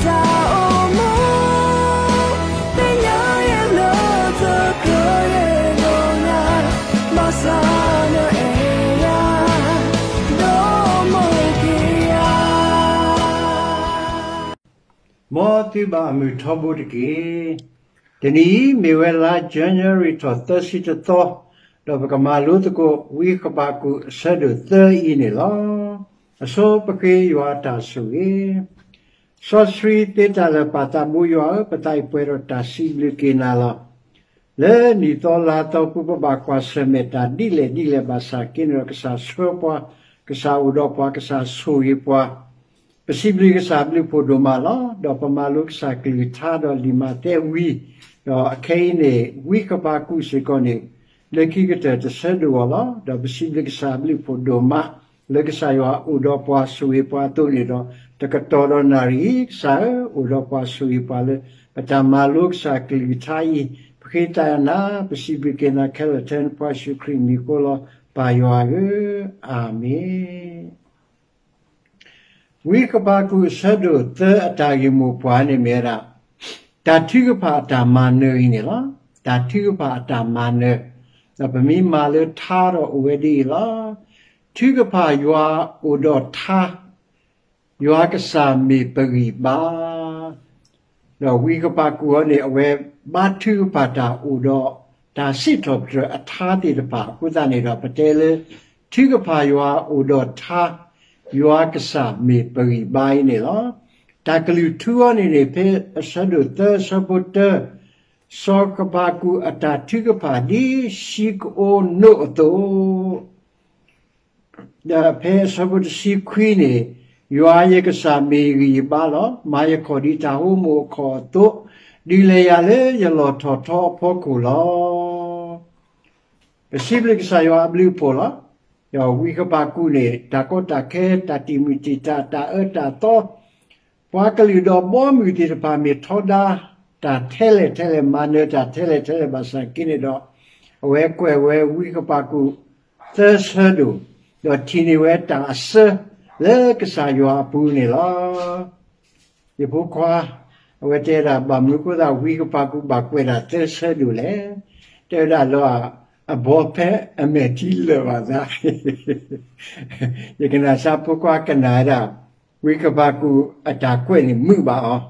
တၢ်အိၣ်မူ သ့ၣ်ညါယဲလၢတကြၢးယဲၢ်နီၢ်ညါ, ဘၣ်ဆၣ်နအဲၣ်ယၤ ဒိၣ်မုၢ်က့ၤယၤ. မ်သုဘၣ်မုာ်ထီဘိတက့ၢ်. တနံၤအံၤမ့ၢ်ဝဲလါ January ထီၣ်သၢဆံတသီ, ဒီးပကမၤလိသကိး ဝံဃဘးကူာ်အဆၢဒိၣ်သၢအံၤန့ၣ်လီၤ. အဆိပဃ့ယွၤအတၢ်ဆိၣ်ဂ့ၤ စီဆှံသ့တၢ်လၢာ် ပၢ်သးဘိယွၤဧၢ, ပသးအံၤပှဲၤဒီးတၢ်စံးဘျုးက့ၤနၤလီၤ. လၢနံၣ်သီလါသီပူၤ ပဘၣ်ကွၢ်ဆၢၣ်မဲာ်တၢ်ဒ်လဲၣ်ဒ်လဲၣ်ဘၣ်ဆၣ်က့န့ၣ်ဒီး ကစၢ်ဆှၢပှၤ, ကစၢ်အိၣ်ဒီးပှၤ, ကစၢ်ဆိၣ်ဂ့ၤပှၤ, ပစံးဘျုးကစၢ်ဘျုးဖှိၣ်ဒိၣ်မးလီၤ. ဒီးပမၤလိကစၢ်ကလုၢ်ကထါဒီးလံာ်မးသဲဝံၤ, ဒီးအခဲအံၤန့ၣ် ဝံဃဘးကူာ်စ့ၢ်ကီးန့ၣ် လၢခံကတၢၢ်တဆၢဒိၣ်အီၤလီၤ. ဒီးပစံးဘျုးကစၢ်ဘျုးဖှိၣ်ဒိၣ်မး လၢကစၢ်ယွၤအိၣ်ဒီးပှၤဆိၣ်ဂ့ၤပှၤအသိးန့ၣ်ဒီး တကတီၢ်ဒီးနၣ်ရံၣ်အံၤ ကစၢ်ဧၢ, အိၣ်ဒီးပှၤဆိၣ်ဂ့ၤပှၤလၢ ပတၢ်မၤလိကစၢ်ကလုၢ်ကထါအံၤ, ပဃ့တၢ်နၤ, ပစံးဘျုးက့ၤနၤခဲလၢာ်ထဲနဖိယ့ၣ်ၡူးခရံာ်မံၤဃိလီၤ ပၢ်ယွၤဧၢ, အၤမ့ၣ်. ဝံဃဘးကူာ်အဆၢဒိၣ်သၢအတၢ်ဂ့ၢ်မိၢ်ပှၢ်န့ၣ်မ့ၢ်ဝဲဒၣ် တၢ်ထုကဖၣ်အတၢ်မၤနၢၤအံၤန့ၣ်လီၤ. တၢ်ထုကဖၣ်အတၢ်မၤနၢၤ, ဒီးပမ့ၢ်မၤလၢထါဒီးအိၣ်ဝဲဒ်အံၤလီၤ. ထုကဖၣ်ယွၤအိၣ်ဒီးထါ, ယွၤကစၢ်မ့ၢ်ပဂံၢ်ဘါ ဒီးဝံဃဘးကူာ်အံၤန့ၣ် အဝဲဘါထုကဖၣ်တၢ်အိၣ်ဒီး တၢ်စံးထီၣ်ပတြၢၤအထါသ့ၣ်တဖၣ်အဃိသတးန့ၣ်ဒီး ပတဲလၢ ထုကဖၣ်ယွၤအိၣ်ဒီးထါ, ယွၤကစၢ်မ့ၢ်ပဂံၢ်ဘါအံၤန့ၣ်လီၤ. တၢ်ကလုၢ်ထူအံၤန့ၣ်န့ၣ် ဖဲအဆၢဒိၣ်သၢအဆၢဖိတၢ, စီၤဃဘးကူာ်အတၢ်ထုကဖၣ်ဒ်ၡံကအိနိၣ်အသိး ဒီးဖဲအဆၢဖိတဆံခွံန့ၣ်, ယွၤယကစၢ်မ့ၢ်ယဂံၢ်ယဘါလီၤ. မၤယခီၣ်ဒ်တၢ်ဟိမိၣ်အခီၣ်အသိး, ဒုးလဲၤယၤလၢယလီၢ်ထီၣ်ထီအဖီခိၣ်လီၤ. ပစံးဘျုးကစၢ်ယွၤအဘျုးအဖှိၣ်လီၤ. ဒီးဝံဃဘးကူာ်န့ၣ် တၢ်ကီတၢ်ခဲ တၢ်တံာ်မုၢ်တံာ်တာ် တၢ်အၢတၢ်သီ ပှၤကလုာ်ဒီးဘီမုၢ်သ့ၣ်တဖၣ်မ့ၢ်ထီဒါတၢ်ထဲလဲၣ်ထဲလဲၣ် မၤနၢၤတၢ်ထဲလဲၣ်ထဲလဲၣ်ဘၣ်ဆၣ်က့န့ၣ်ဒီး, အဝဲကွဲးဝဲဝံဃဘးကူာ်သၢဆၢဒိၣ်, ဒီးထံၣ်န့ၢ်ဝဲတၢ်အစၢလၢကစၢ်ယွၤအပူၤန့ၣ်လီၤ. ယဖိခွါ, အဝဲတဲဒၣ်ဘၣ်မနုၤအဃိသတး ဝံဃဘးကူာ်ဘၣ်ကွဲးဒၣ်သၢဆၢဒိၣ်လဲၣ်. တဲဝဲဒၣ်လၢ အဘီဖဲအမဲာ်ထံလၢာ်ဘၣ်သး ယကနၣ်စၢ်ဖိခွါကနၣ်ဝဲဒၣ် ဝံဃဘးကူာ်အတၢ်ကွဲးန့ၣ်မုာ်ဘၣ်အီၤ,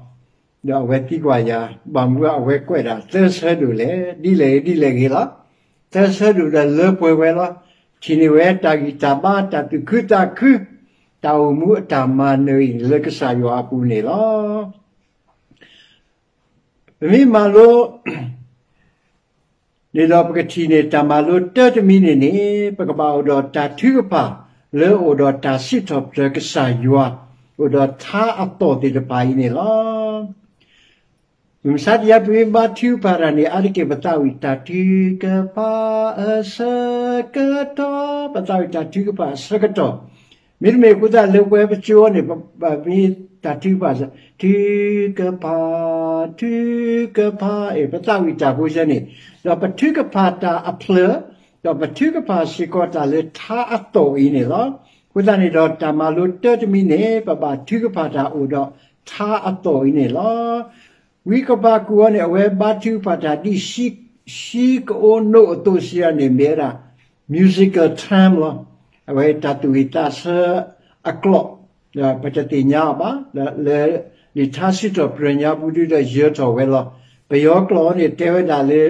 ဒီးအဝဲသံကွၢ်ယၤ ဘၣ်မနုၤအဝဲကွဲးဒၣ်သၢဆၢဒိၣ်လဲၣ်. ဒ်လဲၣ်ဂ့ၤဒ်လဲၣ်ဂ့ၤလီၤ. သၢဆၢဒိၣ်ဒီးလၢပှဲၤဝဲလီၤ. ထံၣ်န့ၢ်ဝဲတၢ်ဂံၢ်တၢ်ဘါ တၢ်သူၣ်ခုသးခု, တၢ်အိၣ်မူအတၢ်မၤနၢၤအံၤလၢကစၢ်ယွၤအပူၤန့ၣ်လီၤ. ပမ့ၢ်မၤလိ န့ၣ်ဒီးပကထံၣ်န့ၢ်တၢ်မၤလိတၢတမံၤန့ၣ်န့ၣ် ပကဘၣ်အိၣ်ဒီးတၢ်ထုကဖၣ်လၢအိၣ်ဒီးတၢ်စံးထီၣ်ပတြၢၤကစၢ်ယွၤ, အိၣ်ဒီးထါအသီၣ်သ့ၣ်တဖၣ်အံၤန့ၣ်လီၤ. မုၢ်မဆါတယါ ပမ့ၢ်ဘါထုကဖၣ်တၢ်န့ၣ် အါတက့ၢ်ပသးဝံၣ်တၢ်ထုကဖၣ်အဆၢကတီၢ်, ပသးဝံၣ်တၢ်ထုကဖၣ်အဆၢကတီၢ်, မ့တမ့ၢ်အဃိသတးလၢပဝဲပကၠိအီၤန့ၣ် ပမ့ၢ်တၢ်ထုကဖၣ် ထုကဖၣ်, ထုကဖၣ်, အဲ ပသးဝံၣ်တၢ်ဖိဆၢန့ၣ်, ဒီးပထုကဖၣ်တၢ်အဖျၢၣ်, ဒီးပထုကဖၣ်စ့ၢ်ကီးတၢ်လၢထါအသီၣ်အံၤန့ၣ်လီၤ. အဃိသတးန့ၣ်ဒီး တၢ်မၤလိတၢတမံၤန့ၣ် ပဘၣ်ထုကဖၣ်တၢ်အိၣ်ဒီးထါအသီၣ်အံၤန့ၣ်လီၤ. ဝံဃဘးကူာ်အံၤန့ၣ် အဝဲဘါထုကဖၣ်တၢ်ဒ် ၡံကအိနိၣ်အသိးစံးဒ်န့ၣ် မ့ၢ်ဝဲဒၣ် musical term လီၤ. အဝဲတၢ်သူၣ်ဝံၣ်သးဆၢအကျိာ်, ဒီးပတသ့ၣ်ညါအီၤဘၣ်, လၢလံာ်ထါစံးထီၣ်ပတြၢၤညါပူၤဒုဒီးယၢၤထီၣ်ဝဲလီၤ. ပယီၤကျိာ်အံၤန့ၣ် တဲဝဲဒၣ်လၢ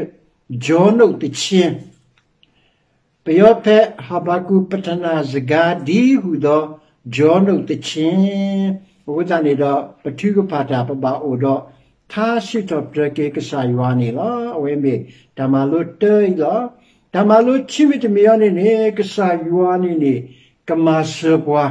ယီၤနိၣ်သီချင်း ပယီၤဖဲ ဟးဘးကူးပထနာစကား ဒ်ဟူးဒီး ယီၤနိၣ်သီချင်း, အဃိသတးန့ၣ်ဒီး ပထုကဖၣ်တၢ်ပဘၣ်အိၣ်ဒီး ထါစံးထီၣ်ပတြၢၤက့ၤကစၢ်ယွၤန့ၣ်လီၤ. အဝဲမ့ၢ်တၢ်မၤလိတၢအံၤလီၤ. တၢ်မၤလိခံမံၤတမံၤအံၤန့ၣ်န့ၣ် ကစၢ်ယွၤန့ၣ်န့ၣ် ကမၤစၢၤပှၤ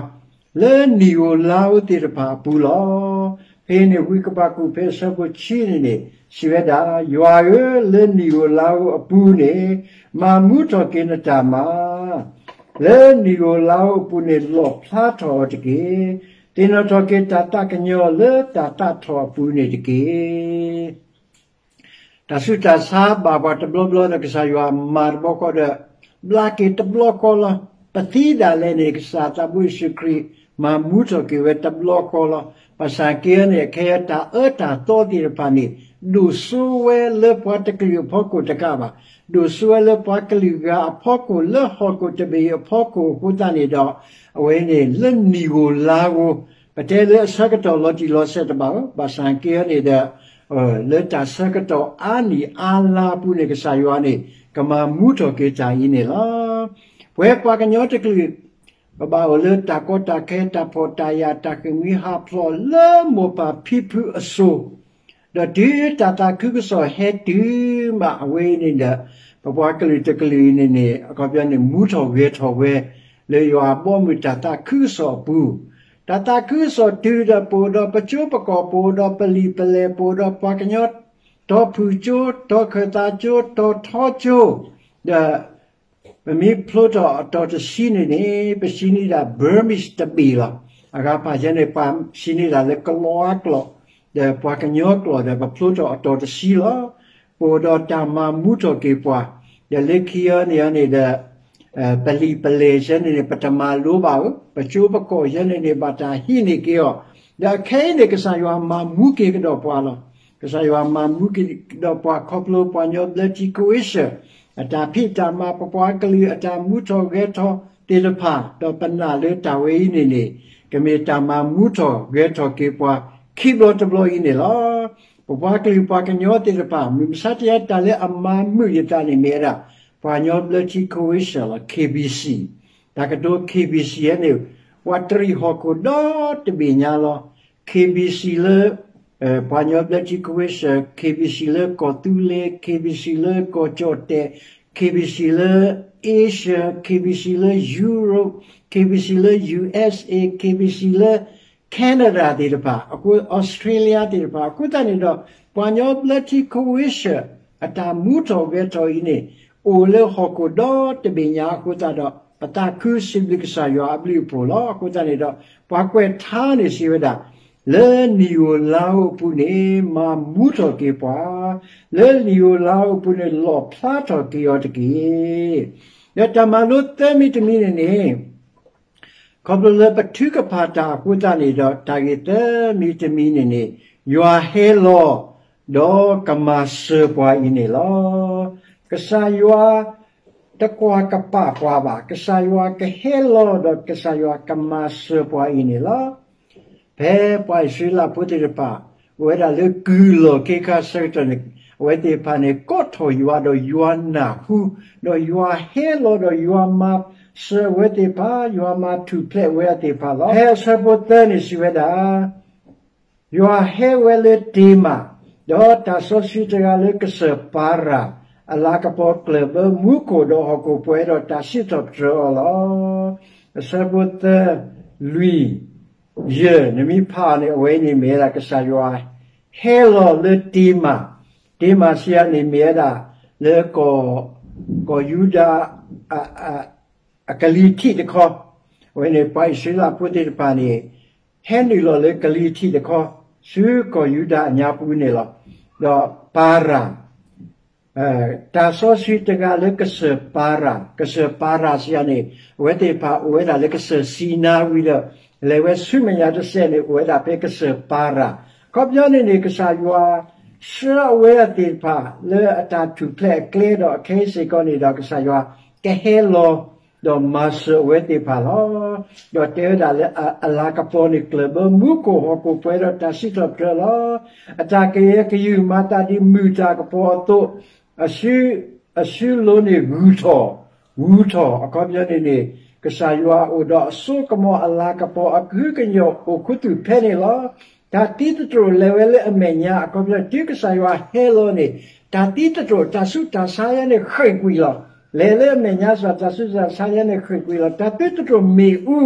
လၢနံၣ်ဧိၤလါဧိၤသ့ၣ်တဖၣ်အပူၤလီၤ. ဖဲအံၤန့ၣ် ဝံဃဘးကူာ်ဖဲအဆၢဖိခံန့ၣ်န့ၣ် စံးဝဲဒၣ်, ယွၤဧၢ, လၢနံၣ်ဧိၤလါဧိၤအပူၤန့ၣ် မၤမူထီၣ်က့ၤနတၢ်မၤ, လၢနံၣ်ဧိၤလါဧိၤအပူၤန့ၣ် လီၣ်ဖျါထီၣ်အီၤတက့ၢ်. သ့ၣ်နီၣ်ထီၣ်က့ၤတၢ်သးကညီၤလၢတၢ်သးထီၣ်အပူၤန့ၣ်တက့ၢ်. တၢ်ဆူးတၢ်ဆါဘၣ်ပှၤတဘျီဘျီဒီး ကစၢ်ယွၤမၤတဘျီဃီဒီး ဘျါက့ၤတဘျီဃီလီၤ. ပသံဒၣ်လဲာ်န့ၣ် ကစၢ်သးဘိယ့ၣ်ၡူးခရံာ် မၤမူထီၣ်က့ၤဝဲတဘျီဃီလီၤ. ဘၣ်ဆၣ်က့န့ၣ် အခဲအံၤတၢ်အၢတၢ်သီသ့ၣ်တဖၣ်န့ၣ် ဒိၣ်စိဝဲလၢပှၤတကလုာ်အဖီခိၣ်တကးဘၣ်, ဒိၣ်စိဝဲလၢပှၤကလုာ်ဂၤအဖီခိၣ်လၢဟီၣ်ခိၣ်တဘ့ၣ်အဖီခိၣ်အဃိသတးန့ၣ်ဒီး အဝဲန့ၣ်လၢနံၣ်ဧိၤလါဧိၤ ပတဲလၢအဆၢကတီၢ်လီၤတံၢ်လီၤဆဲးတဘၣ်ဧိၤ, ဘၣ်ဆၣ်က့န့ၣ်ဒီး လၢတၢ်ဆၢကတီၢ်အါနံၣ်အါလါအပူၤန့ၣ် ကစၢ်ယွၤန့ၣ် ကမၤမူထီၣ်က့ၤတၢ်အံၤန့ၣ်လီၤ. ပဝဲပှၤကညီတကလုာ် ပဘၣ်အိၣ်လၢတၢ်ကီတၢ်ခဲ တၢ်ဖှီၣ်တၢ်ယာ် တၢ်ဃ့ၢ်မှံဟးဖျိးလၢမိၢ်ပၢ်ဖံဖုအစိၤ, ဒီးတုၤတၢ်သးခုကစီၣ်ဟဲတုၤမးအဝဲအံၤန့ၣ်ဒီး ပပှၤကလုာ်တကလုာ်အံၤန့ၣ်န့ၣ် အခီပညီန့ၣ် မူထီၣ်ဂဲၤထီၣ်ဝဲ လၢယွၤအဘီအမုၢ်တၢ်သးခုကစီၣ်အပူၤ, တၢ်သးခုကစီၣ်တုၤဒီး ပအိၣ်ဒီးပကၠိပကီၢ် ပအိၣ်ဒီးပလံာ်ပလဲၢ် ပအိၣ်ဒီးပှၤကညီ တီဖုၣ်ကၠိ တီခၢၣ်သးကၠိ တီထီကၠိ, ဒီး ပမ့ၢ်ဖျိထီၣ်အတီၤတဆံန့ၣ်န့ၣ် ပစံးန့ၢ်ဒၣ် Burmese တဘ့ၣ်လီၤ. အဂၤပာ်ယဲန့ၣ် ပှၤစံးန့ၢ်ဒၣ်လၢကလီအကျိာ် ဒီးပှၤကညီကျိာ်ဒီး ပဖျိထီၣ်အတီၤတဆံလီၤ. ပအိၣ်ဒီးတၢ်မၤမူထီၣ်က့ၤပှၤ, ဒီးလၢခံအံၤန့ၣ်န့ၣ်ဒီး ပလံာ်ပလဲၢ်ယဲန့ၣ်န့ၣ် ပတမၤလိဘၣ်ဧိၤ, ပကၠိပကီၢ်ယဲန့ၣ်န့ၣ် ဘၣ်တၢ်ဟံးန့ၢ်က့ၤအီၤ, ဒီးအခဲအံၤန့ၣ် ကစၢ်ယွၤမၤမူက့ၤကဒီးပှၤလီၤ. ကစၢ်ယွၤမၤမူက့ၤကဒီးပှၤခီဖျိပှၤကညီဘျၢထံခဝ့ၡၢၣ် အတၢ်ဖံးတၢ်မၤ ပပှၤကလုာ်အတၢ်မူထီၣ်ဂဲၤထီၣ်သ့ၣ်တဖၣ်, ဒီးပနာ်လၢတၢ်ဝဲအံၤန့ၣ်န့ၣ် ကမ့ၢ်တၢ်မၤမူထီၣ်ဂဲၤထီၣ်က့ၤပှၤခံဘျီတဘျီအံၤန့ၣ်လီၤ. ပပှၤကလုာ်ပှၤကညီသ့ၣ်တဖၣ် မုၢ်မဆါတယါတၢ်လၢအမၤမုာ်ယသးန့ၣ်မ့ၢ်ဝဲဒၣ် ပှၤကညီဘျၢထံခဝ့ၡၢၣ်လီၤ K B C, တၢ်ကတိၤ K B C န့ၣ် ပှၤတရံးဟီၣ်ခိၣ်ဒီတဘ့ၣ်ညါလီၤ. K B C လၢ ပှၤကညီဘျၢထံခဝ့ၡၢၣ်, K B C လၢကီၢ်သူလ့ၤ, K B C လၢကီၢ်ကၠီၣ်တဲၣ်, K B C လၢ Asia, K B C လၢ Europe, K B C လၢ U S A, K B C လၢ Canada သ့ၣ်တဖၣ်, အဃိ Australia သ့ၣ်တဖၣ်, အဃိသတးန့ၣ်ဒီး ပှၤကညီဘျၢထံခဝ့ၡၢၣ် အတၢ်မူထီၣ်ဂဲၤထီၣ်အံၤန့ၣ် အိၣ်လၢဟီၣ်ခိၣ်ဒီတဘ့ၣ်ညါအဃိသတးဒီး ပသးခုစံးဘျုးကစၢ်ယွၤအဘျုးအဖှိၣ်လီၤ. အဃိသတးန့ၣ်ဒီး ပှၤကွဲးထါန့ၣ်စံးဝဲဒၣ်, လၢနံၣ်ဧိၤလါဧိၤအပူၤန့ၣ် မၤမူထီၣ်က့ၤပှၤ, လၢနံၣ်ဧိၤလါဧိၤအပူၤန့ၣ် လီၣ်ဖျါထီၣ်က့ၤအီၤတက့ၢ်. ဒီးတၢ်မၤလိသၢမံၤတမံၤန့ၣ်န့ၣ် ခီဖျိလၢပထုကဖၣ်တၢ်အဃိသတးန့ၣ်ဒီး တၢ်ဂ့ၢ်သၢမံၤတမံၤန့ၣ်န့ၣ် ယွၤဟဲလီၤ ဒီးကမၤစၢၤပှၤအံၤန့ၣ်လီၤ. ကစၢ်ယွၤတကွၢ်ကပာ်ပှၤဘၣ်. ကစၢ်ယွၤကဟဲလီၤဒီးကစၢ်ယွၤကမၤစၢၤပှၤအံၤန့ၣ်လီၤ. ဖဲပှၤအံၣ်စရ့လးဖိသ့ၣ်တဖၣ် အိၣ်ဝဲဒၣ်လၢကုၢ်လီၢ်ခ့ခါဆၢကတီၢ်န့ၣ် အဝဲသ့ၣ်တဖၣ်န့ၣ် ကိးထီၣ်ယွၤဒီးယွၤနၢ်ဟူ, ဒီးယွၤဟဲလီၤဒီးယွၤမၤစၢၤအဝဲသ့ၣ်တဖၣ်, ယွၤမၤထူၣ်ဖျဲးအဝဲသ့ၣ်တဖၣ်လီၤ. ဖဲအဆၢဖိသၢန့ၣ်စံးဝဲဒၣ်, ယွၤဟဲဝဲလၢတ့မး, ဒီးတၢ်စီဆှံတဂၤလၢကစၢၢ်ပၤရၤ အလၤကပီၤကျၢၢ်ဘၢမူခိၣ်ဒီးဟီၣ်ခိၣ်ပှဲၤဒီးတၢ်စံးထီၣ်ပတြၢၤအီၤလီၤ. အဆၢဖိသၢ, လွံၢ်, ယဲၢ်, နမ့ၢ်ဖးအီၤန့ၣ် အဝဲအံၤန့ၣ်မ့ၢ်ဝဲဒၣ်ကစၢ်ယွၤဟဲလီၤလၢတ့မး, တ့မးစံးယၤန့ၣ်မ့ၢ်ဝဲဒၣ် လၢ ကီၢ်ယူဒၤ အကလံၤထံးတခီ, အဝဲန့ၣ်ပှၤအံၣ်စရ့လးဖိသ့ၣ်တဖၣ်န့ၣ် ဟဲနုာ်လီၤလၢကလံၤထံးတခီ, ဆူကီၢ်ယူဒၤအညါပူၤန့ၣ်လီၤ. ဒီးပၤရၤ တၢ်စီဆှံတဂၤလၢကစၢၢ်ပၤရၤ, ကစၢၢ်ပၤရၤစံးယၤန့ၣ် အဝဲသ့ၣ်တဖၣ်အိၣ်ဝဲဒၣ်လၢကစၢၢ်စံနါဝံၤဒီး လဲၤဝဲဆူမဲာ်ညါတစဲးန့ၣ် အိၣ်ဝဲဒၣ်ဖဲကစၢၢ်ပၤရၤ. အခီပညီန့ၣ်န့ၣ် ကစၢ်ယွၤဆှၢအဝဲသ့ၣ်တဖၣ် လၢအတၢ်ထူၣ်ဖျဲးအကျဲဒီးအခဲအံၤစ့ၢ်ကီးန့ၣ်ဒီး ကစၢ်ယွၤကဟဲလီၤ ဒီးမၤစၢၤအဝဲသ့ၣ်တဖၣ်လီၤ. ဒီးတဲဝဲဒၣ်လၢအလၤကပီၤန့ၣ် ကျၢၢ်ဘၢမူခိၣ်ဟီၣ်ခိၣ်ပှဲၤဒီးတၢ်စံးထီၣ်ပတြၢၤလီၤ. အတၢ်ကယဲၢ်ကယုၢ်မၤသးဒ်မုၢ်တၢ်ကပီၤအသိး, အစုလိၤန့ၣ်ဂူာ်ထီၣ်, ဂူာ်ထီၣ်, အခီပညီန့ၣ်န့ၣ် ကစၢ်ယွၤအိၣ်ဒီးအစိကမီၤအလၤကပီၤအကဟုကညီၢ်အိၣ်ခူသူၣ်ဖဲန့ၣ်လီၤ. တၢ်သံသတြိာ်လဲၤဝဲလၢအမဲာ်ညါ အခီပညီ တုၤကစၢ်ယွၤဟဲလီၤန့ၣ် တၢ်သံသတြိာ် တၢ်ဆူးတၢ်ဆါယဲန့ၣ်ဃ့ၢ်ကွံာ်လီၤ. လဲၤလၢအမဲာ်ညါစ့ၢ် တၢ်ဆူးတၢ်ဆါယဲန့ၣ်ဃ့ၢ်ကွံာ်လီၤ. တၢ်သံသတြိာ်မ့ၣ်အူ,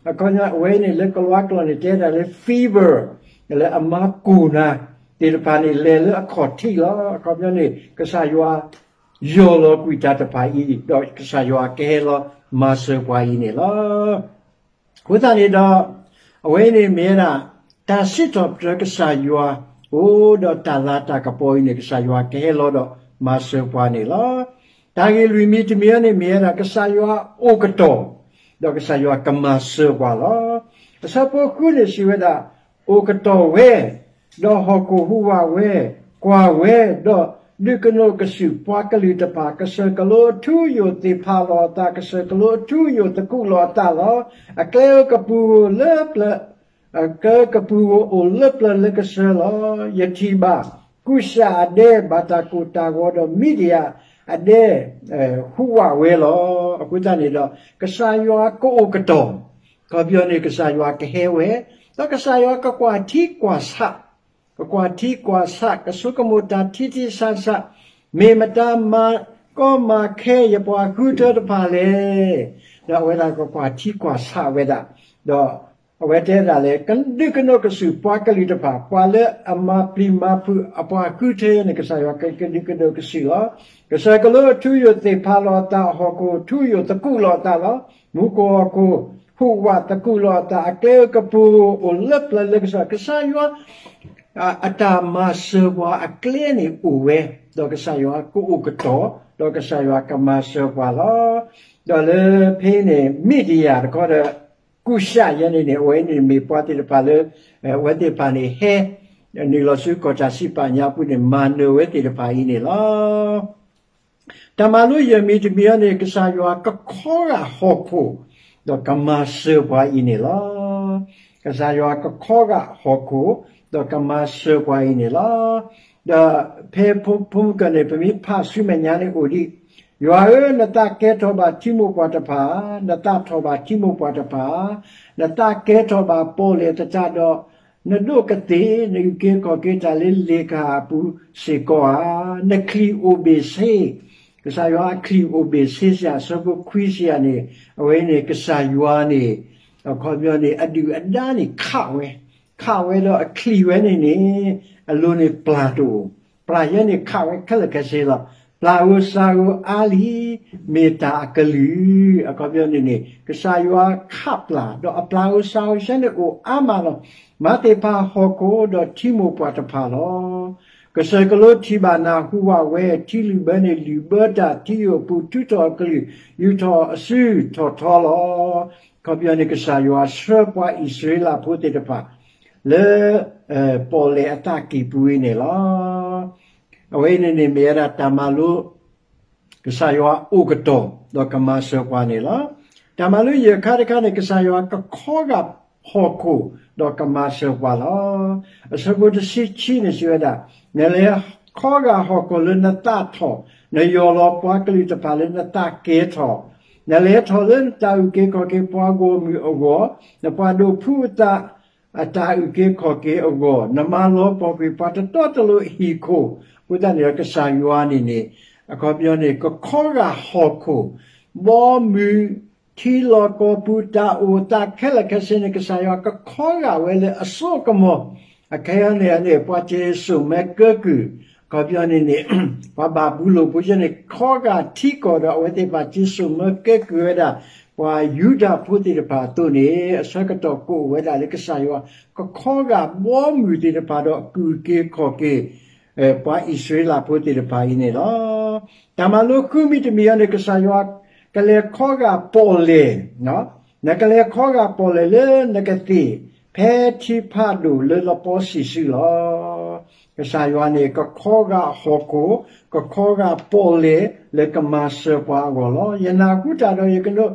အခီပညီအဝဲန့ၣ်လၢကလံးကျိာ်န့ၣ် တဲဒၣ်လၢ fever လၢအမၤကိၢ်နၤသ့ၣ်တဖၣ်န့ၣ် လဲၤလၢအခီၣ်ထံးလီၤ. အခီပညီန့ၣ် ကစၢ်ယွၤ ယီၢ်လီၤကွံာ်တၢ်တဖၣ်အံၤ ဒီးကစၢ်ယွၤကဟဲလီၤမၤစၢၤပှၤအံၤန့ၣ်လီၤ. အဃိသတးန့ၣ်ဒီး အဝဲအံၤန့ၣ်မ့ၢ်ဝဲဒၣ် တၢ်စံးထီၣ်ပတြၢၤကစၢ်ယွၤ အိၣ်ဒီးတၢ်လၤတၢ်ကပီၤအံၤန့ၣ် ကစၢ်ယွၤကဟဲလီၤဒီးမၤစၢၤပှၤန့ၣ်လီၤ. တၢ်ဂ့ၢ်လွံၢ်မံၤတမံၤန့ၣ်မ့ၢ်ဝဲဒၣ် ကစၢ်ယွၤအိၣ်ကတီၢ် ဒီးကစၢ်ယွၤကမၤစၢၤပှၤလီၤ. အဆၢဖိဃုန့ၣ်စံးဝဲဒၣ် အိၣ်ကတီၢ်ဝဲ, ဒီးဟီၣ်ခိၣ်ဟူးဝးဝဲ, ကွၢ်ဝဲ, ဒီးဒုးကနိးကစုာ်ပှၤကလုာ်တဖၣ်, ကစၢၢ်ကလိအထူအယိာ်သ့ၣ်ဖးလီၤအသး, ကစၢၢ်ကလိအထူအယိာ်သကူးလီၤအသးလီၤ. အကျဲဧိၤကပူၤဧိၤလၢပျၢၤ အကျဲဧိၤကပူၤဧိၤအိၣ်လၢပျၢၤလၢကစၢၢ်လီၤ. ယထံၣ်ဘၣ် ကူၡ်အဒဲဘၣ်တၢ်ကိၢ်တၢ်ဂီၤဒီးမံးဒယၣ်အဒဲ ဟူးဝးဝဲလီၤ. အဃိသတးန့ၣ်ဒီး ကစၢ်ယွၤကအိၣ်ကတီၢ်, ခီပညီန့ၣ် ကစၢ်ယွၤကဟဲဝဲ, ဒီးကစၢ်ယွၤကကွၢ်ထံကွၢ်ဆး, ကကွၢ်ထံကွၢ်ဆး, ကဆိကမိၣ်တၢ်ထံထံဆးဆး, မ့ၢ်မတၤမၤကီမၤခဲယပှၤဃုထၢတဖၣ်လဲၣ်. ဒီးအဝဲဒၣ်ကကွၢ်ထံကွၢ်ဆးဝဲဒၣ်, ဒီးအဝဲတဲဒၣ်လဲၣ်, ကဒုးကနိးကစုာ်ပှၤကလုာ်တဖၣ်, ပှၤလၢအမၤပျံၤမၤဖုးအပှၤဃုထၢန့ၣ် ကစၢ်ယွၤကဒုးကနိးကစုာ်လီၤ. ကစၢၢ်ကလိအထူအယိာ်သ့ၣ်ဖးလီၤအသး, ဟီၣ်ခိၣ်ထူအယိာ်သကူးလီၤအသးလီၤ. မူခိၣ်ဟီၣ်ခိၣ်ဟူးဝးသကူးလီၤအသး, အကျဲဧိၤကပူၤဧိၤအိၣ်လၢပျၢၤလၢကစၢ်, ကစၢ်ယွၤ အတၢ်မၤစၢၤပှၤအကျဲန့ၣ်အိၣ်ဝဲ, ဒီးကစၢ်ယွၤကအိၣ်ကတီၢ်, ဒီးကစၢ်ယွၤကမၤစၢၤပှၤလီၤ. ဒီးလၢဖဲန့ၣ် မံးဒယၣ်တခီဒီး ကူၡ်အဒဲန့ၣ်န့ၣ် အဝဲန့ၣ်မ့ၢ်ပှၤသ့ၣ်တဖၣ်လၢ အဝဲသ့ၣ်တဖၣ်န့ၣ်ဟဲ နုာ်လီၤဆူကီၢ်တၢ်စံးပာ်ညါအပူၤန့ၣ် မၤနၢၤဝဲသ့ၣ်တဖၣ်အံၤန့ၣ်လီၤ. တၢ်မၤလိယဲၢ်မံၤတမံၤအံၤန့ၣ် ကစၢ်ယွၤကခီဂာ်ဟီၣ်ခိၣ် ဒီးကမၤစၢၤပှၤအံၤန့ၣ်လီၤ. ကစၢ်ယွၤကခီဂာ်ဟီၣ်ခိၣ် ဒီးကမၤစၢၤပှၤအံၤန့ၣ်လီၤ. ဒီးဖဲဖိမုၣ်ကၢၢ်န့ၣ် ပမ့ၢ်ဖးဆူမဲာ်ညါန့ၣ်အိၣ်ဒံး, ယွၤဧၢ, နသးကဲထီၣ်ဘၣ်ထံမိၢ်ပှၢ်တဖၣ်, နသးထီၣ်ဘၣ်ထံမိၢ်ပှၢ်တဖၣ်, နသးကဲထီၣ်ဘၣ်ပီၣ်လဲၣ်သတးဒီး နဒိးကသ့ၣ်နအုၣ်က့ၤခီၣ်က့ၤတၢ်လၢလ့ၣ်ကဟၣ်အပူၤစ့ၢ်ကီးဧါ. နချံၣ်အိၣ်ဘ့ၣ်ဆ့, ကစၢ်ယွၤအချံၣ်အိၣ်ဘ့ၣ်ဆ့စ့ၢ်ဧါ, အဆၢဖိခွံစ့ၢ်ဧါန့ၣ်, အဝဲန့ၣ်ကစၢ်ယွၤန့ၣ် အခီပညီန့ၣ် အဒုၣ်အဒါန့ၣ်ခးဝဲ, ခးဝဲဒီးအချံၣ်ဝဲန့ၣ်န့ၣ် အလိၤန့ၣ်ပျၢ်တအိၣ်, ပျၢ်ယဲန့ၣ်ခးဝဲခဲလၢာ်ခဲဆ့လီၤ. ပျၢ်ဧိၤစှၤဧိၤအါလံ, မ့ၢ်တၢ်အကလုၢ်, အခီပညီန့ၣ်န့ၣ် ကစၢ်ယွၤခးပျၢ်, ဒီးအပျၢ်ဧိၤစှၤဧိၤဆၢန့ၣ်အိၣ်အါမးလီၤ. မၤသ့ၣ်ဖးဟီၣ်ခိၣ်ဒီးထံမိၢ်ပှၢ်တဖၣ်လီၤ. ကစၢၢ်ကလိထံၣ်ဘၣ်နၤဟူးဝးဝဲ, ထံလုာ်ဘၢန့ၣ်လုာ်ဘၢတၢ်, ထံယိာ်အပူၤထုးထီၣ်အကလုၢ်, ယူာ်ထီၣ်အစုထီၣ်ထီလီၤ. အခီပညီန့ၣ် ကစၢ်ယွၤဆှၢပှၤအံၣ်စရ့လးဖိသ့ၣ်တဖၣ် လၢ ပီၣ်လဲၣ်အသးကံၢ်ပူၤအံၤန့ၣ်လီၤ. အဝဲအံၤန့ၣ်န့ၣ် မ့ၢ်ဝဲဒၣ်တၢ်မၤလိ ကစၢ်ယွၤအိၣ်ကတီၢ် ဒီးကမၤစၢၤပှၤန့ၣ်လီၤ. တၢ်မၤလိယဲၢ်ခါတခါန့ၣ် ကစၢ်ယွၤကခီဂာ်ဟီၣ်ခိၣ် ဒီးကမၤစၢၤပှၤလီၤ. အဆၢဖိတဆံခံန့ၣ် စံးဝဲဒၣ်, နလဲၤခီဂာ်ဟီၣ်ခိၣ်လၢနသးထီၣ်, နယီၢ်လီၤပှၤကလုာ်တဖၣ်လၢနသးကဲထီၣ်, နလဲၤထီၣ်လၢနတၢ်အုၣ်က့ၤခီၣ်က့ၤပှၤဂီၢ်မုၢ်အဂီၢ်, နပှၤဒိးဖုအသး အတၢ်အုၣ်က့ၤခီၣ်က့ၤအဂီၢ်, နမၤလီၤပှီၢ်ကွံာ်ပှၤတတီတလိၤအဟံၣ်ခိၣ်, အဃိသတးန့ၣ်ဒီး ကစၢ်ယွၤန့ၣ်န့ၣ် အခီပညီန့ၣ် ကခီဂာ်ဟီၣ်ခိၣ်, ဘီမုၢ်, ထံလီၢ်ကီၢ်ပူၤ တၢ်အိၣ်သးခဲလၢာ်ခဲဆ့န့ၣ် ကစၢ်ယွၤကခီဂာ်ဝဲလၢအစိအကမီၤ, အခဲအံၤန့ၣ်န့ၣ် ပှၤစံၣ်စိၤမၢကၢကုၢ်, အခီပညီန့ၣ်န့ၣ် ပှၤဘၤဘူလိၣ်ဖိကၠဲန့ၣ် ခီဂာ်ထံကီၢ်ဒီး အဝဲသ့ၣ်တဖၣ်စံၣ်စိၤမၢကၢကုၢ်ဝဲဒၣ် ပှၤယူဒၤဖိသ့ၣ်တဖၣ်အသိးန့ၣ် အဆၢကတီၢ်ကအိၣ်ဝဲဒၣ်လၢကစၢ်ယွၤ ကခီဂာ်ဘီမုၢ်သ့ၣ်တဖၣ်ဒီး အုၣ်က့ၤခီၣ်က့ၤ ပှၤအံၣ်စရ့လးဖိသ့ၣ်တဖၣ်အံၤန့ၣ်လီၤ. တၢ်မၤလိဃုမံၤတမံၤအံၤန့ၣ် ကစၢ်ယွၤကလဲၤခီဂာ်ပီၣ်လဲၣ်, နကလဲၤခီဂာ်ပီၣ်လဲၣ်လၢနကသ့ၣ် ဖဲထံဖးဒိၣ်လၢလပီဆံးစုလီၤ. ကစၢ်ယွၤန့ၣ် ကခီဂာ်ဟီၣ်ခိၣ်, ကခီဂာ်ပီၣ်လဲၣ်လၢကမၤစၢၤပှၤအဂီၢ်လီၤ. ယနၢ်ဟူတၢ်ဒီးယကနိး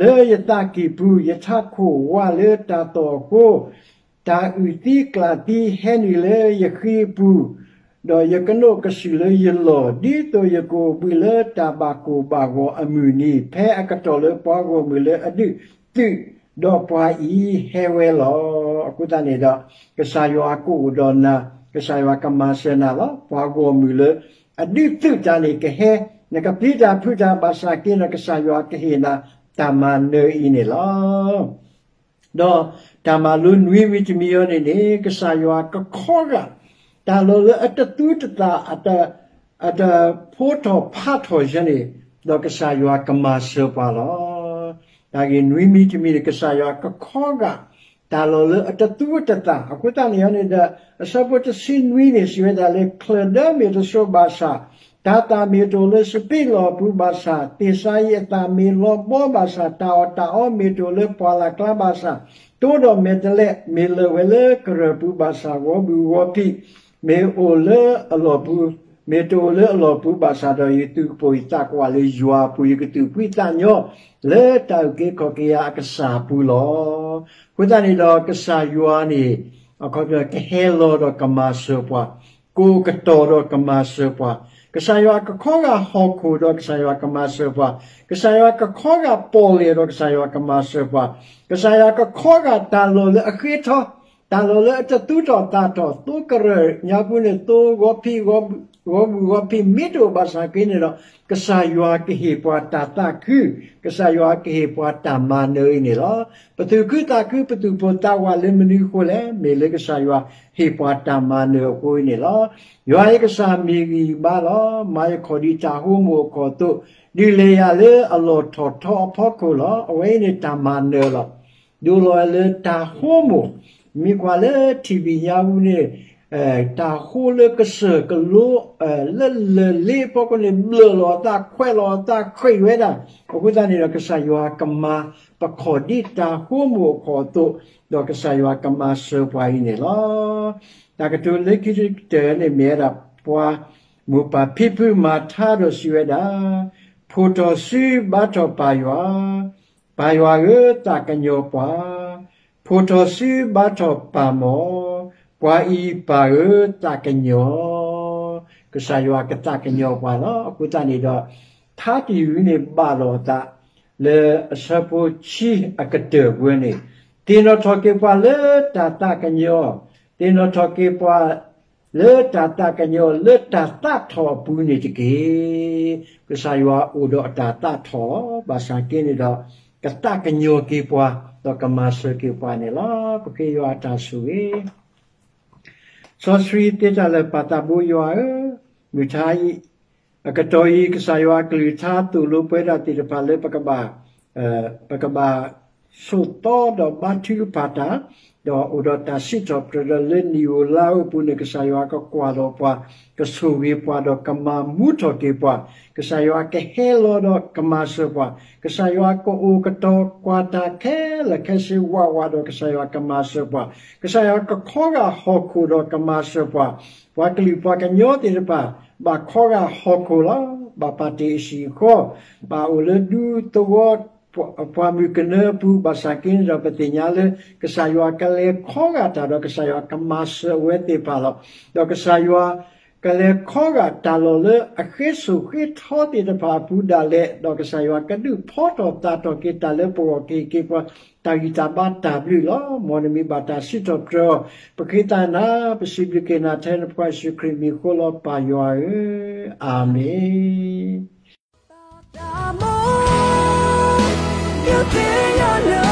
လၢယသးကံၢ်ပူၤ, ယထးခိၣ်ဝးလၢတၢ်သီၣ်အဃိ, တၢ်အုၣ်သံကျၣ်သံဟဲနုာ်လၢယဃံအပူၤ, ဒီးယကနိးကစုာ်လၢယလီၢ်, ဒ်သိးယကအိၣ်ဘှံးလၢတၢ်ဘၣ်ကိၢ်ဘၣ်ဂီၤအမုၢ်နံၤ, ဖဲအကတီၢ်လၢပှၤဂီၢ်မုၢ်လၢအဒုးသုးဒီးပှၤအံၤဟဲဝဲလီၤ. အဃိသတးန့ၣ်ဒီး ကစၢ်ယွၤကအိၣ်ဒီးနၤ, ကစၢ်ယွၤကမၤစၢၤနၤလီၤ. ပှၤဂီၢ်မုၢ်လၢအဒုးသုးတၢ်န့ၣ်ကဟဲ, နကပျံၤတၢ်ဖုးတၢ်ဘၣ်ဆၣ်က့ၤဒီး ကစၢ်ယွၤကဟ့ၣ်နၤတၢ်မၤနၢၤအံၤန့ၣ်လီၤ. ဒီးတၢ်မၤလိနွံမံၤတမံၤအံၤန့ၣ်န့ၣ် ကစၢ်ယွၤကခီဂာ် တၢ်လီၢ်လၢအတသူတသး အတဖိးထီၣ်ဖးထီၣ်ယဲန့ၣ်, ဒီးကစၢ်ယွၤကမၤစၢၤပှၤလီၤ. တၢ်ဂ့ၢ်နွံမံၤတမံၤန့ၣ် ကစၢ်ယွၤကခီဂာ် တၢ်လီၢ်လၢအတသူတသး အဃိသတးန့ၣ်န့ၣ်ဒီး အဆၢဖိတဆံနွံန့ၣ် စံးဝဲဒၣ်လၢ ချၢၣ်ဒၢမ့ၢ်တစိးဘၣ်ဆၣ်, တၤသၣ်မ့ၢ်တအိၣ်လၢစပံးလီၢ်အပူၤဘၣ်ဆၣ်, သ့ၣ်စၤယံးအသၣ်မ့ၢ်လီၤဘှီဘၣ်ဆၣ်, တၢ်အီၣ်တၢ်အီမ့ၢ်တအိၣ်လၢပှၢ်လၢ်ကျါဘၣ်ဆၣ်, တိဒီးမဲာ်တဲးလဲး, မ့ၢ်လၢာ်ဝဲလၢကရၢၢ်ပူၤဘၣ်ဆၣ်ဂီၤဘုၣ်ဂီၤဖံး, မ့ၢ်အိၣ်လၢအလီၢ်ပူၤ, မ့ၢ်တအိၣ်လၢအလီၢ်ပူၤဘၣ်ဆၣ်ဒီး ယသူၣ်ကပိာ်ယသးကွၢ်လၢယွၤအပူၤ, ယကသူၣ်ဖှံသးညီ လၢတၢ်အုၣ်က့ၤခီၣ်က့ၤယၤအကစၢ်အပူၤလီၤ. အဃိသတးန့ၣ်ဒီး ကစၢ်ယွၤန့ၣ် အခီပညီ ကဟဲလီၤဒီးကမၤစၢၤပှၤ, ကအိၣ်ကတီၤဒီးကမၤစၢၤပှၤ, ကစၢ်ယွၤကခီဂာ်ဟီၣ်ခိၣ်ဒီးကစၢ်ယွၤကမၤစၢၤပှၤ, ကစၢ်ယွၤကခီဂာ်ပီၣ်လဲၣ်ဒီးကစၢ်ယွၤကမၤစၢၤပှၤ, ကစၢ်ယွၤကခီဂာ်တၢ်လီၢ်လၢအဃ့ထီ, တၢ်လီၢ်လၢအတသူၣ်ထီၣ်သးထီၣ်, သိကရၢၢ်ညါပူၤန့ၣ် သိဂီၤဖံး, ဂီၤဘုၣ်ဂီၤဖံး မ့ၢ်တအိၣ်ဘၣ်ဆၣ်က့န့ၣ်ဒီး ကစၢ်ယွၤကဟ့ၣ်ပှၤတၢ်သးခု, ကစၢ်ယွၤကဟ့ၣ်ပှၤတၢ်မၤနၢၤအံၤန့ၣ်လီၤ. ပသူၣ်ခုသးခု ပသူၣ်ပိၢ်သးဝးလၢမနုၤအဃိလဲၣ်, မ့ၢ်လၢကစၢ်ယွၤဟ့ၣ်ပှၤတၢ်မၤနၢၤအဃိအံၤန့ၣ်လီၤ. ယွၤယကစၢ်မ့ၢ်ဂံၢ်ဘါလီၤ. မၤယခီၣ်ဒ်တၢ်ဟိမိၣ်အခိၣ်အသိး, ဒုးလဲၤယၤလၢအလီၢ်ထီၣ်ထီအဖီခိၣ်လီၤ. အဝဲအံၤန့ၣ်တၢ်မၤနၢၤလီၤ. ဒိလီၤဝဲလၢတၢ်ဟိမိၣ်, မ့ၢ်ကွၢ်လၢထံၣ်ဘံၣ်ညါပူၤန့ၣ် တၢ်ဟိလၢကစၢၢ်ကလိ လၢလၢၢ်လ့အဖီခိၣ်န့ၣ် ဘျၢၣ်လီၤအသး ခွဲးလီၤအသး ဃ့ၢ်ဝဲဒၣ်. အဃိသတးန့ၣ်ဒီး ကစၢ်ယွၤကမၤပခီၣ်ဒ်တၢ်ဟိမိၣ်အခိၣ်အသိး, ဒီးကစၢ်ယွၤကမၤစၢၤပှၤအံၤန့ၣ်လီၤ. တၢ်ကတိၤလၢခံကတၢၢ်န့ၣ်မ့ၢ်ဝဲဒၣ် ပှၤမိၢ်ပၢ်ဖံဖုမၤထါဒီးစံးဝဲဒၣ်, ဖိၣ်ထီၣ်စုဘါထီၣ်ပၢ်ယွၤ, ပၢ်ယွၤဧၢ သးကညီၤပှၤ, ဖိၣ်ထီၣ်စုဘါထီၣ်ပၢ်မီၢ်, ပှၤအံၤပၢ်ဧၢ သးကညီၤ, ကစၢ်ယွၤကသးကညီၤပှၤလီၤ. အဃိသတးန့ၣ်ဒီး ထါတယုၢ်န့ၣ်ဘၣ်လီၤအသး လၢအဆၢဖိဆံအကတၢၢ်ပူၤန့ၣ်, သ့ၣ်နီၣ်ထီၣ်က့ၤပှၤလၢတၢ်သးကညီၤ, သ့ၣ်နီၣ်ထီၣ်က့ၤပှၤ လၢတၢ်သးကညီၤ လၢတၢ်သးထီၣ်အပူၤန့ၣ်တက့ၢ်. ကစၢ်ယွၤအိၣ်ဒီးအတၢ်သးထီၣ်လီၤ. ဘၣ်ဆၣ်က့န့ၣ်ဒီး ကသးကညီၤက့ၤပှၤ ဒီးကမၤစၢၤက့ၤပှၤန့ၣ်လီၤ. ပဃ့ယွၤအတၢ်ဆိၣ်ဂ့ၤ စီဆှံသ့တၢ်လၢာ်ပၢ်သးဘိယွၤဧၢ, မုၢ်ထါအံၤ အကတီၢ်အံၤ ကစၢ်ယွၤအကလုၢ်ကထါသိၣ်လိပှဲၤဒၣ်သ့ၣ်တဖၣ်လၢပကဘၣ် ပကဘၣ်ဆိးသီဒီးဘါထုကဖၣ်တၢ်, ဒီးအိၣ်ဒီးတၢ်စံးထီၣ်ပတြၢၤဒီးလၢနံၣ်ဧိၤလါဧိၤအပူၤန့ၣ် ကစၢ်ယွၤကကွၢ်လီၤပှၤ, ကဆိၣ်ဂ့ၤပှၤဒီးကမၤမူထီၣ်က့ၤပှၤ, ကစၢ်ယွၤကဟဲလီၤဒီးကမၤစၢၤပှၤ, ကစၢ်ယွၤကအိၣ်ကတီၤကွၢ်တၢ်ခဲလၢာ်ခဲဆ့ဝးဝးဒီးကစၢ်ယွၤကမၤစၢၤပှၤ, ကစၢ်ယွၤကခီဂာ်ဟီၣ်ခိၣ်ဒီးကမၤစၢၤပှၤ, ပှၤကလုာ်ပှၤကညီသ့ၣ်တဖၣ် ဘၣ်ခီဂာ်ဟီၣ်ခိၣ်လီၤ. ဘၣ်ပာ်တ့ၢ်အဆံးအဃီ, ဘၣ်အိၣ်လၢဒူသဝီ ပှၤမုၢ်ကနၢအပူၤ ဘၣ်ဆၣ်က့န့ၣ်ဒီး ပသ့ၣ်ညါလၢ ကစၢ်ယွၤကလဲၤခီဂာ်တၢ်ဒီး ကစၢ်ယွၤကမၤစၢၤအဝဲသ့ၣ်တဖၣ်လီၤ. ဒီးကစၢ်ယွၤကလဲၤခီဂာ်တၢ်လီၢ်လၢအဃ့ဆိၣ်ဃ့ထီသ့ၣ်တဖၣ်အပူၤဒၣ်လဲာ်, ဒီးကစၢ်ယွၤကဒုးဖီထီၣ်သၣ်ထီၣ်က့ၤတၢ်လၢပဂီၢ် ကဟ့ၣ်က့ၤပှၤ တၢ်ဂံၢ်တၢ်ဘါတၢ်ဘျုးလီၤ. မ်နမံၤဘၣ်တၢ်စံးထီၣ်ပတြၢၤအီၤ, ပဃ့သးနၤ, ပစံးဘျုးက့ၤနၤထဲနဖိယ့ၣ်ၡူးခရံာ်မံၤအဃိလီၤ ပၢ်ယွၤဧၢ, အၤမ့ၣ်.